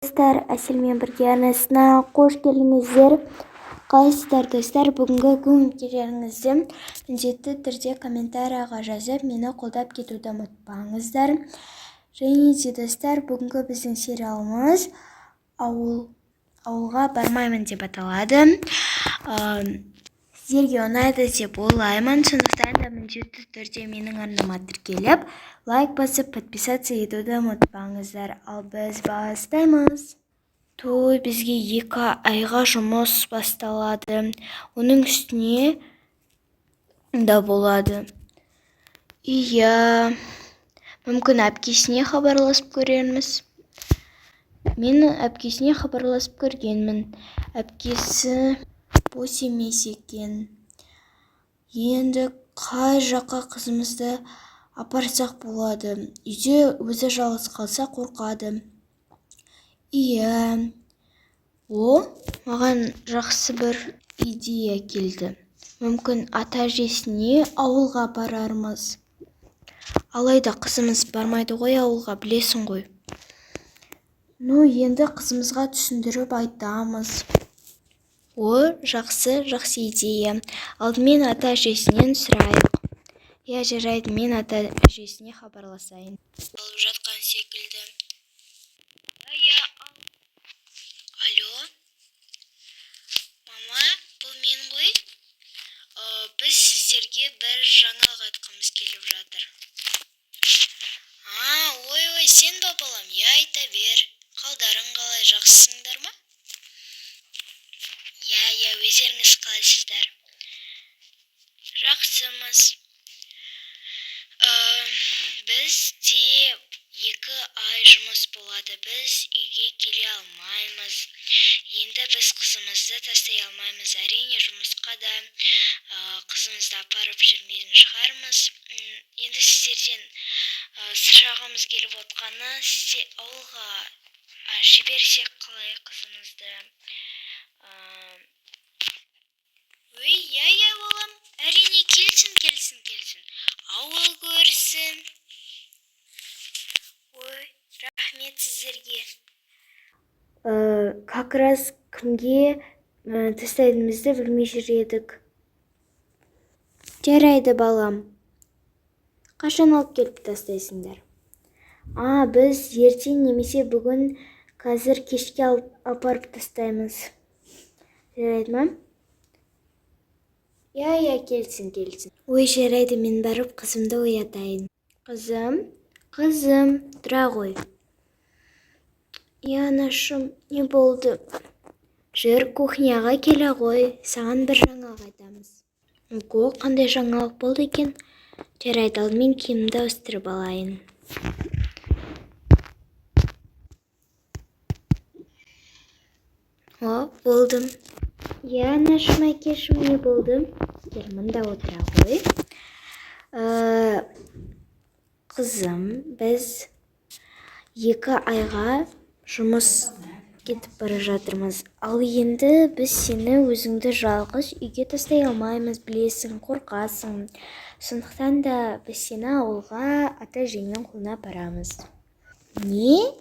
Достар, Әселмен бірге арнасына қош келдіңіздер! Қалайсыздар, достар? Бүгінгі көңіл-күйлеріңізді міндетті түрде комментарияға жазып, мені қолдап кетуді ұмытпаңыздар. Және де, достар, бүгінгі біздің сериалымыз ауыл ауылға бармаймын деп аталады. Сіздерге ұнайды деп ойлаймын, сондықтан да міндетті түрде менің арнама тіркеліп, лайк басып, подписаться етуді ұмытпаңыздар. Ал біз бастаймыз. Той, бізге 2 айға жұмыс басталады, оның үстіне да болады. Иә, мүмкін, әпкесіне хабарласып көрерміз. Мен әпкесіне хабарласып көргенмін, әпкесі бос емес екен. Енді қай жаққа қызымызды апарсақ болады? Үйде өзі жалғыз қалса, қорқады. Иә, о, маған жақсы бір идея келді. Мүмкін, ата-әжесіне ауылға апарармыз. Алайда қызымыз бармайды ғой ауылға, білесің ғой. Ну, енді қызымызға түсіндіріп айтамыз. О, жақсы, жақсы идея. Алдымен ата-әжесінен сұрайық. Иә, жарайды, мен ата-әжесіне хабарласайын. Болып жатқан секілді. Иә. Алло, мама, бұл мен ғой. Біз сіздерге бір жаңалық айтқымыз келіп жатыр. А, ой, ой, сен ба, балам? Иә, айта бер. Қалдарың қалай, жақсысыңдар ма? Иә, өздеріңіз қалайсыздар? Жақсымыз. Бізде 2 ай жұмыс болады, біз үйге келе алмаймыз. Енді біз қызымызды тастай алмаймыз, әрине. Жұмысқа да қызымызды апарып жүрмейтін шығармыз. Енді сіздерден сұрағымыз келіп отқаны, сізде ауылға жіберсек қалай қызымызды? Өй, иә, балам, әрине, келсін, келсін, келсін, ауыл көрсін. Ой, рахмет сіздерге. Как раз кімге тастайтынымызды білмей жүр едік. Жарайды, балам. Қашан алып келіп тастайсыңдар? А, біз ертең немесе бүгін, қазір кешке алып апарып тастаймыз. Жарайды ма? Иә, келсін, келсін. Ой, жарайды, мен барып қызымды оятайын. Қызым, қызым, тұра ғой. Иә, анашым, не болды? Жүр, кухняға келе ғой, саған бір жаңалық айтамыз. Ого, қандай жаңалық болды екен? Жарайды, алдымен киімімді ауыстырып алайын. О, болдым. Иә, анашым, әкешім, не болды? Кел, мында отыра ғой. Қызым, біз 2 айға жұмыс кетіп бара жатырмыз. Ал енді біз сені өзіңді жалғыз үйге тастай алмаймыз, білесің, қорқасың. Сондықтан да біз сені ауылға ата әжеңнің қолына апарамыз. Не?